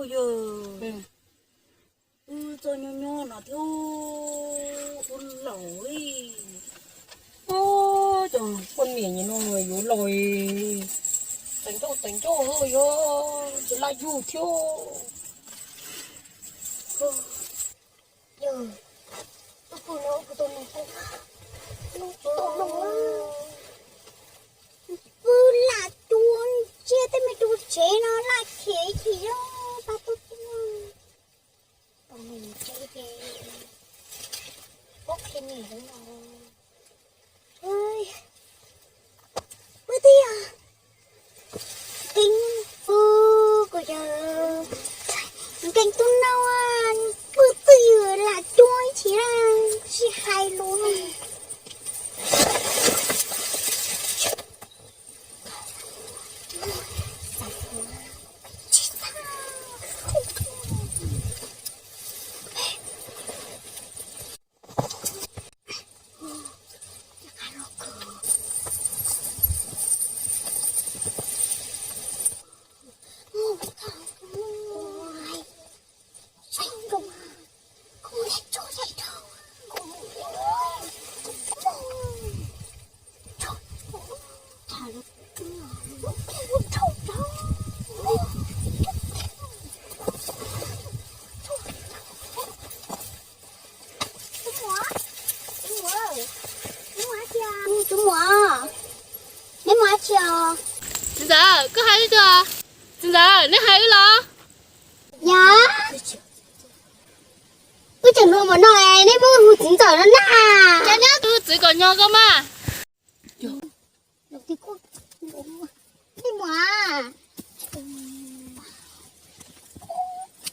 Yog wb txoj nyob nyob no thiab ua laus li. Cov poj niam no yuav laus, teem ncauj teem ncauj yuav tsis laj yug thiab. Yog wb pw no wb pw tau noj, wb tsis tau noj. Wb lam cuab ntsia tej me ru tsev no laj khiav ib chim yog pab tub tub. Pom nws tsev ces pob qhia niam lawv no. Pw twj ywm, nkees pw, kuv yog nkees tub no, pw twj ywm lam cuab ib chim, tsis hais lus li. Tus muam, neb mus dab tsi os? Txiv ntxawm, koj hais wb tso. Txiv ntxawm, neb hais wb los? Yog, wb tseem hluas npaum no es neb muab hu txiv ntxawm no na. Cas nyob tus txiv kom nyo koj mas. Mej muam,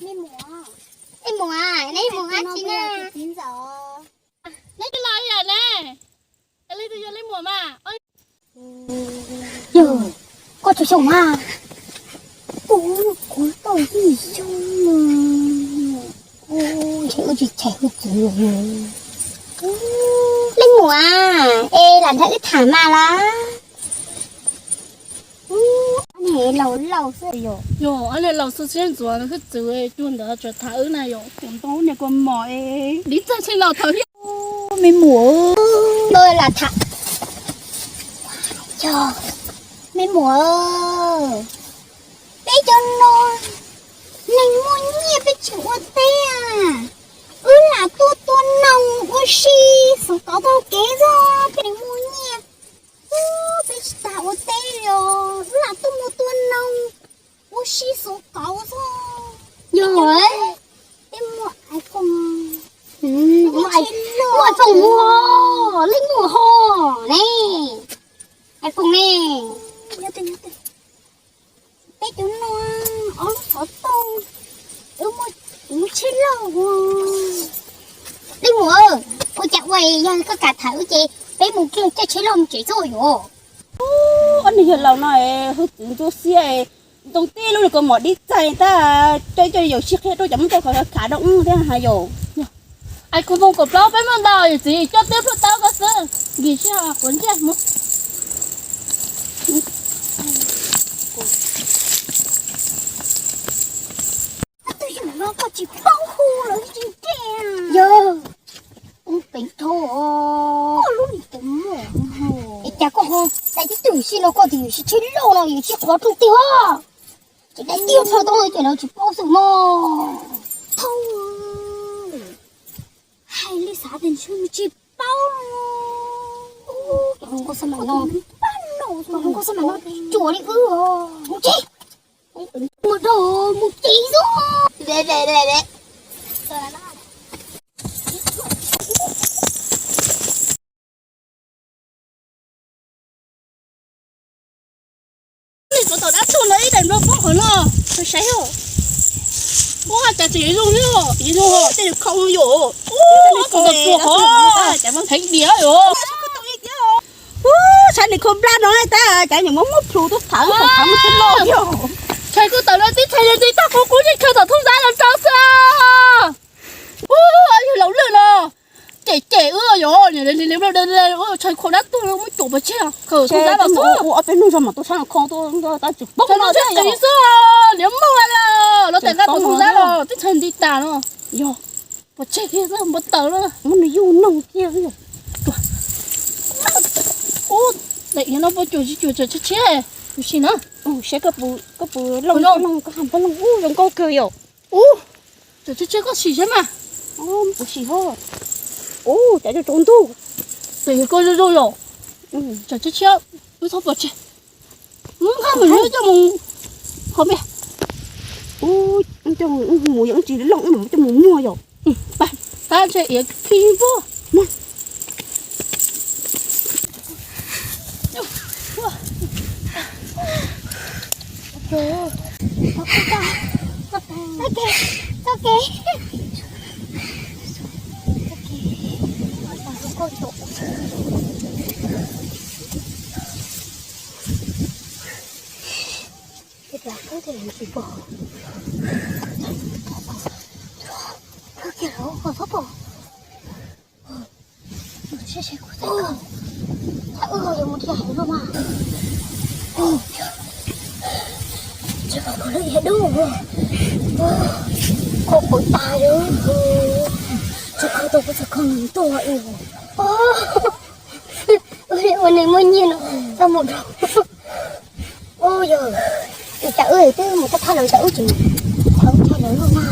mej muam, mej muam, neb mus dab tsi na? Neb twb los ib yam ne, es leej twg yog leej muam mas? Yog, koj tsis xyoo mas. Kuv, kuv tau ib xyoo no. Ntshe wb tsis chais wb txiv. Leej muam, es lam nrog wb tham mas las. Ob niag laus laus xwb yog. Yog, ob niag laus xwb siab ntxuav no xwb, txwv cuag ntawd tseem tham wb na yog. Tus ntoo niag kua mom es ib txaj tsheb laus thaum thiab. Me muam, lam tham. Yog, me muam, peb cov no neeg muaj nyiaj peb tseem ua teb, wb lam tuaj tua noog ua si, xov kauv taug kev xwb, peb neeg muaj nyiaj, peb tsis tas ua teb li os, wb lam tuaj mus tua noog ua si xov kauv xwb. Yog, peb muaj iPhone, muaj iPhone, muaj leej muam ho ne, iPhone ne. Peb cov no ob lub xov tooj, wb muaj, wb muaj tsheb loj ua. Leej muam, ua cas ua yog koj kam tham wb ces peb mus kiag caij tsheb loj mus tsev xwb yuav. Ob niag yawg laus no hwj txwv ntsuab xiab, ntoo teb lub niag kua mom dib txaij tab coj coj yaum sib qhia rau cov muab coj qhov khav doo thiab hais yaum. Ais khuv moo kaum plaub peb muaj ntau yawm txiv coj twb plhuaj tau koj xwb. Nkig siab quav ntsej mus. Tus yawm no koj tsis paub hu los tsis ntse. Yog, ub peev dhau os. Koj lub niag tus muam, es cas koj ho dai tib tug si no koj tias yus sib tsheb loj no yus sib qhov rooj tiag. Ces dai tiag txhawj tau ces lawv tsis paub xwb mog. Thaub, hais li xav tias ntshe nws tsis paub. Cov hluas nkauj xab maim no, cov hluas nkauj xab maim no ruam li wb os. Mus tsev, mus dhau, mus tsev xwb. Nws tuav tom dab tuag ntawd ib daim nplooj pob qhov no, saib saib. Ua cas tseem yuav zoo li, yuav zoo tej khau yom. Ua, tuav tom tuag qhov, heev diam yom. Ua, saib nws khau nplaj no tab cas nws muab muab plhus tuaj thav, thav muab tsheb loj yom. Tshais kuv tawm no tib tshais li tib tag qub qub yeej chaw tom thoob ntxab no rau xwb. Ua, yog laus lwj no. Cem cem wb yom, tshais khau dab tuag muab cuam pov tseg, khau thoob ntxab los xwb. Ua ob peb hnub zog mam tuaj sab no khau tuaj tab tsis paub no xwb. Niam muaj los, los tam nqa tus ntawd los twb txhais nti tas no. Yog, pov tseg kiag xwb, npau taws lawm. Muab nws yug noog kiag xwb. Ub, daim iav no puas cuam tsis cuam, tsam tshiab tshiab, kuv sim na. Saib koj puas, koj puas looj, koj ha nplooj ub zoo nkauj kawg yom. Ub, tsam tshiab tshiab koj sim saib mas. Kuv sim hos. Ub, cov rau ntug. Tes koj zoo zoo yom. Tsam tshiab tshiab, wb txhob pov tseg. Wb nqa mus, wb coj mus qhov pem. Ub, coj mus, wb mus yog wb tsis looj wb mam coj mus muag yom. Pab ntshe iav khi puag. Koj qhov tas, tsis kho tau kuv txog kho nws tuaj. Ua neeg muaj nyiaj no, tau mus rau. Ua yog, cas wb twb mus thab lawv, cas wb tsis mus thab lawv luaj na.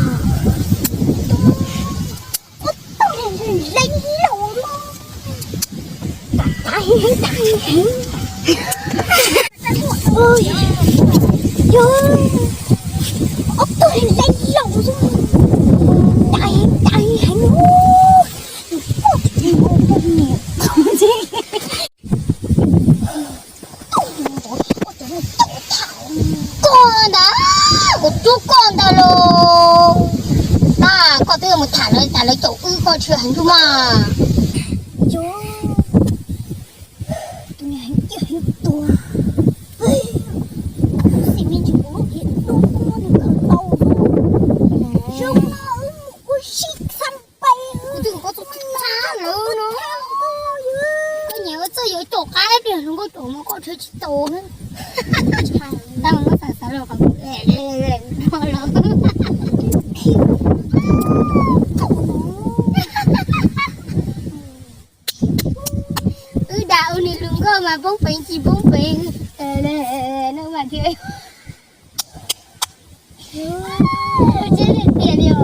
Leej laus, yog ob tug leej laus, dai dai heev. Koj ntag, kuv rub koj ntag los. Koj twb mus tham lawv tas, lawv caum wb, koj tsis heev ntuj mas. Yog, tus niag heev tiag heev tuag. Xim me ntsis kuv lub iav dub muab nws khaws tau. Zoo no wb mus ua si xam pais. Kuv twb kom koj txhob tham lawv no. Koj nyiam ua txawj yuav caum qab ib pliag zoo nkauj caum mas koj thiaj tsis tau. Tau muab xav xav los qhov no los. Wb dag ua niag hluas nkauj mas poob peev tsis poob peev. No mas thiaj tsheb tiag tiag li os.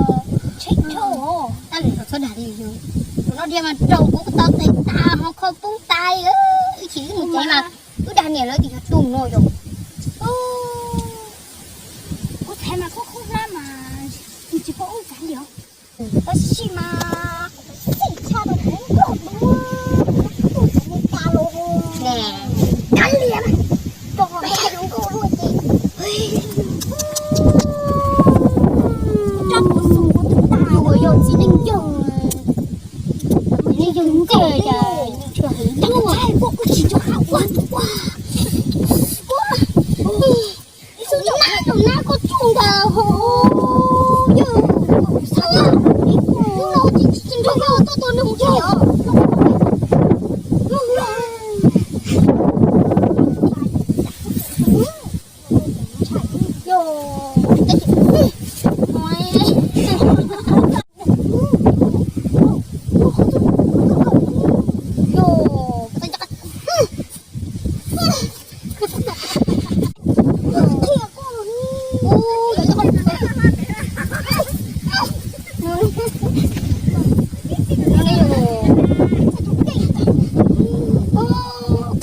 Tsheb dhau. Tab lawm txhob dag li yus, tus no dhia mas raug kuv tau tes tas ho kho poob tas. Ib chim wb mus tsev mas wb dag niam lawv tias yog tus no yom. Kuv txhais mas khaub khaub hlab mas tsis pom ub txav li os. Tab sis mas xij tshaj rau kuv nrog kuv tus txiv neej tas los. Kav liam, rau qhov zoo nkauj luaj ces rab kuv xus kuv tus tas uas yog txiv neej yawg, txiv neej yawg ntej cas tshaj kuv tsis nco qab ua ua. Ib xub nab tus nab koj tsuj ntawd hos yawg, xab laj, hnub no tsis nrog koj tuaj tua noog kiag os.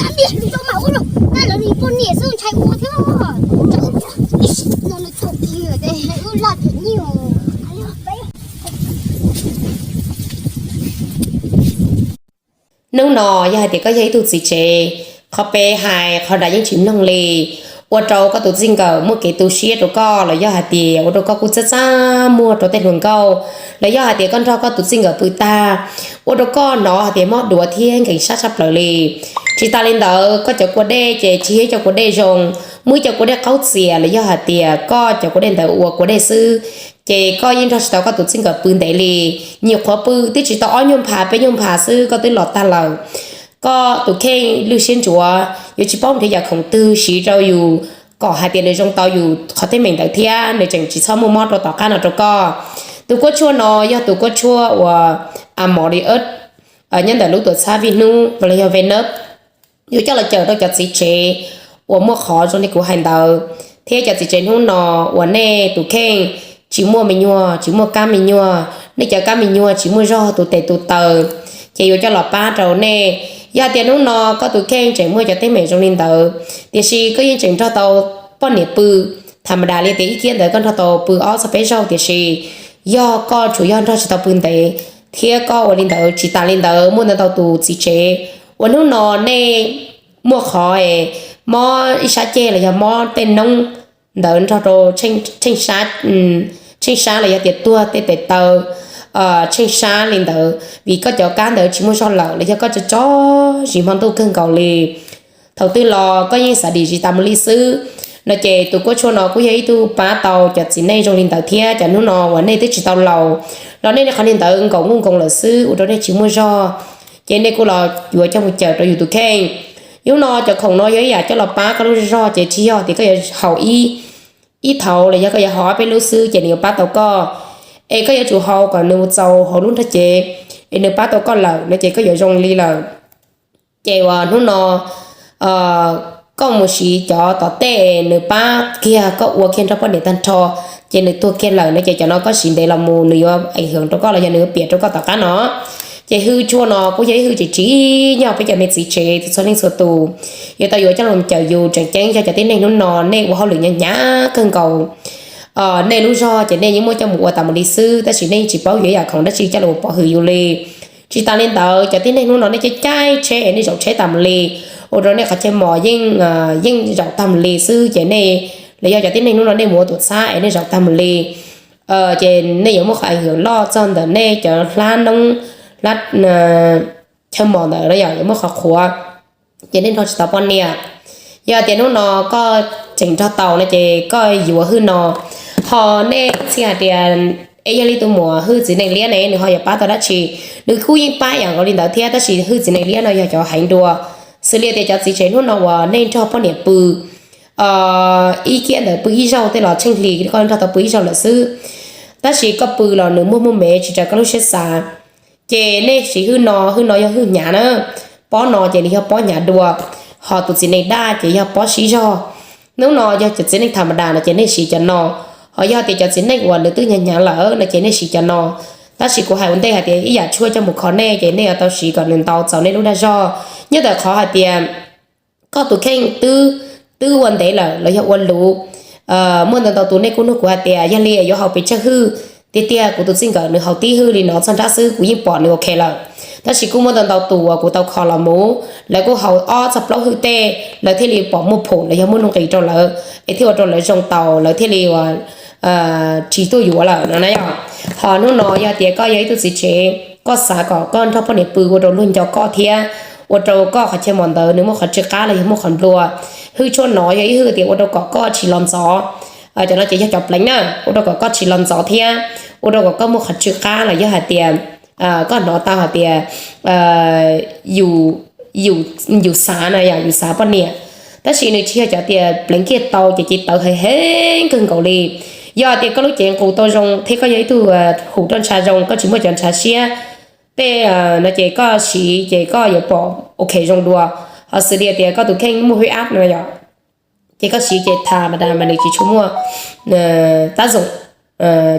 Kav liam, lub rau mas ua los, lawv poj niam xwb ntshai ua thiab. Ib sim no nws thaum kiag ces wb laj them nyiaj. Hnub no yog hais tias koj yog ib tug txiv tsev, qhov peb hais qhov nrad yeej tsis mloog li, ua rau koj tus txij nkawm muaj kev tu siab rau koj, los yog hais tias ua rau koj kuj txaj txaj muag rau tej hluas nkauj, los yog hais tias koj nrog koj tus txij nkawm pw tag, ua rau koj hnov hais tias mob duav thiab nkees sab tshaj plaws li. Tsis tas li ntawd, koj cov kua dej ces tsis yog cov kua dej zoo, muaj ib co kua dej qaub txias, los yog hais tias koj cov kua dej ntawd ua kua dej xwb, ces koj yeej nrog tsis tau koj tus txij nkawm pw ntev li. Nyuam qhuav pw twb tsis tau ob nyuag nphav peb nyuag nphav xwb koj twb los tag lawm. Koj tus kheej lwj siab ntsuav, yuav tsis paub nrhiav yam khoom twg siv rau yus kom hais tias nws zoo tau yus qhov teeb meem ntawd thiab nws tseem tsis txhob muaj mob rau tom qab no rau koj. Tus kuab tshuaj no yog tus kuab tshuaj uas amolius nyob ntawm lub tuam txhab vij hnub los yog Venus, yuav coj los cawm rau cov txiv tsev uas muaj qhov zoo li kuv hais ntawd, thiab cov txiv tsev hnub no uas nej tus kheej tsis muaj me nyuam, tsis muaj kab me nyuam, nej cov kab me nyuam tsis muaj zog tus tes tus taw, ces yuav coj los pab rau nej. Yog tias hnub no koj tus kheej tseem muaj cov teeb meem zoo li ntawd, tiam sis koj yeej tseem nrog tau poj niam pw, tham ma das li tias ib kiab ntawd koj nrog tau pw ob txog peb zaug, tiam sis yog koj tsuas yog nrog tsis tau pw ntev, thiab koj ua li ntawd tsis tas li ntawd muaj ntau ntau tus txiv tsev uas hnub no nej muaj qhov es mob ib sab ceg los yog mob tej noob ntawd nrog rau tsheej sab los yog tias tuag tej tes taw tsheej sab li ntawd vim koj cov kab ntawd tsis muaj zog lawm los yog koj tso tso zis hmo ntuj kawg nkaus li. Thaum twg los koj yeej xav dim zis tas mus li xwb no ces tus kuab tshuaj no kuj yog ib tug pab tau cov txiv neej zoo li ntawd thiab. Cov hnub no uas nej twb tsis tau laus los nej qhov niag ntawd nkaum nkuj nkoos lawm xwb ua rau nej tsis muaj zog, ces nej kuj los yuav coj mus cawm rau yus tus kheej. Hnub no cov khoom no yog ib yam coj los pab koj lub zog, ces tsis yog tias koj yuav haus ib thaum los yog koj yuav haus ob peb lub xwb ces nws yuav pab tau koj. Es koj yuav tsum haus kom nws txaus hauv lub nrog cev, es nws pab tau koj lawm no ces koj yuav zoo li lawm. Ces uas hnub no koj mus siv cov tom tej nws pab kiag koj ua kiag nrog poj niam tag nrho, ces nws tuag kiag lawm no ces cov no koj siv ntev los mus nws yuav ees hwm rau koj los yog nws yuav piam rau koj tom qab no. Ces hwj tshuaj no kuj yog ib hwj tseem tsim nyog peb cov me txiv tsev txhua leej txhua tus yuav tau yuav coj los cawm yus. Tseem ceeb yog cov tib neeg hnub no nej ua hauj lwm hnyav hnyav kawg nkaus, nej lub zog ces nej yeej muab coj mus ua tas mus li xwb, tab sis nej yeej tsis paub yuav ib yam khoom dab tsi coj los pov hwm yus li. Tsis tas li ntawd, cov tib neeg hnub no nej caij caij tsheb es nej zaum tsheb tas mus li, ua rau nej qhov chaw mos yeej, yeej zaum tag mus li xwb ces nej, los yog cov tib neeg hnub no nej mus ua tuam txhab es nej zaum tag mus li, ces nej yuav muaj qhov ees hwm loj txog ntawm nej cov hlab noob, hlab chaw mos ntawd no yog yuav muaj qhov qhuav, ces nej nrog tsis tau poj niam. Yog tias hnub no koj tseem nrog tau no ces koj yuav hwj no. Ho nej txhia hais tias es yog li tus muam hwj txiv neej liab ne nws ho yuav pab tau dab tsi? Nws kuj yeej pab ib yam nkaus li ntawd thiab, tab sis hwj txiv neej liab no yog cov heev dua. Xws li tias cov txiv tsev hnub no uas nej nrog poj niam pw ib kiab ntawd pw ib zaug tej los tsheej hlis koj nrog tau pw ib zaug lawm xwb, tab sis koj pw los nws muaj muaj mev tsis raws koj lub siab xav, ces nej siv hwj no. Hwj no yog hwj hnyav na, pob no ces nws yog pob hnyav dua, ho tus txiv neej daj ces yog pob sib zog. Hnub no yog cov txiv neej tham ma das no ces nej siv cov no, ho yog tias cov txiv neej uas nws twb hnyav hnyav lawm no ces nej siv cov no. Tab sis kuv hais ua ntej hais tias ib yam tshuaj coj mus kho nej ces nej yuav tau siv kom nws ntau txaus nej lub dag zog. Nyob ntawm qhov hais tias koj tus kheej twb, twb ua ntev lawm los yog ua luv, muaj ntau ntau tus nej kuj nug kuv hais tias yog li yuav haus pes tsawg hwj? Tiag tiag kuv tus txij nkawm nws haus tib hwj li no txog nrab xwb kuv yeej pom nws ok lawm. Tab sis kuj muaj ntau ntau tus uas kuv tau kho los mus, lawv kuj haus ob txog plaub hwj tej lawv thiaj li pom muaj phum los yog muaj nuj nqis rau lawv, es thiaj ua rau lawv zoo tau, lawv thiaj li uas tsis tuaj yuav lawm no na yom. Ho hnub no yog tias koj yog ib tug txiv tsev, koj xav kom koj nrog poj niam pw ua rau luag nco koj thiab ua rau koj qhov chaw mos ntawd nws muaj qhov tsw qab los yog muaj qhov nplua, hwj tshuaj no yog ib hwj tias ua rau kom koj tsis los ntxov. Cov no ces yog cov pleev na, ua rau kom koj tsis los ntxov thiab ua rau kom koj muaj qhov tsw qab los yog hais tias koj hnov tau hais tias yus xav na yom, yus xav poj niam, tab sis nws tsis yog cov tias pleev kiag tau ces ci tawv heev heev kawg nkaus li. Yog tias koj lub cev nqus tau zoo thiab koj yog ib tug hum roj ntsha zoo, koj tsis muaj cov ntshav siab tej no ces koj siv ces koj yuav pom ok zoo dua. Ho xws li tias koj tus kheej muaj hwj ab no yom, ces koj siv ces tham ma das mas nws tsis tshua muaj tab zoom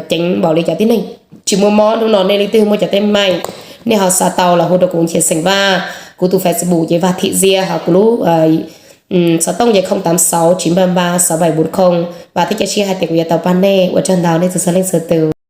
ceev npaum li cov tib neeg tsis muaj mob. Hnub no nej leej twg muaj cov teeb meem, nej ho xav tau los hu rau kuv Nchia Xeem Vaj, kuv tus Facebook ces Vaj Thim Ziab, ho kuv lub xov tooj ces không tám sáu chín ba ba sáu bảy bốn không. Vam thiab cia siab hais tias kuv yuav tau pab nej. Ua tsaug ntau nej txhua txhua leej txhua tus.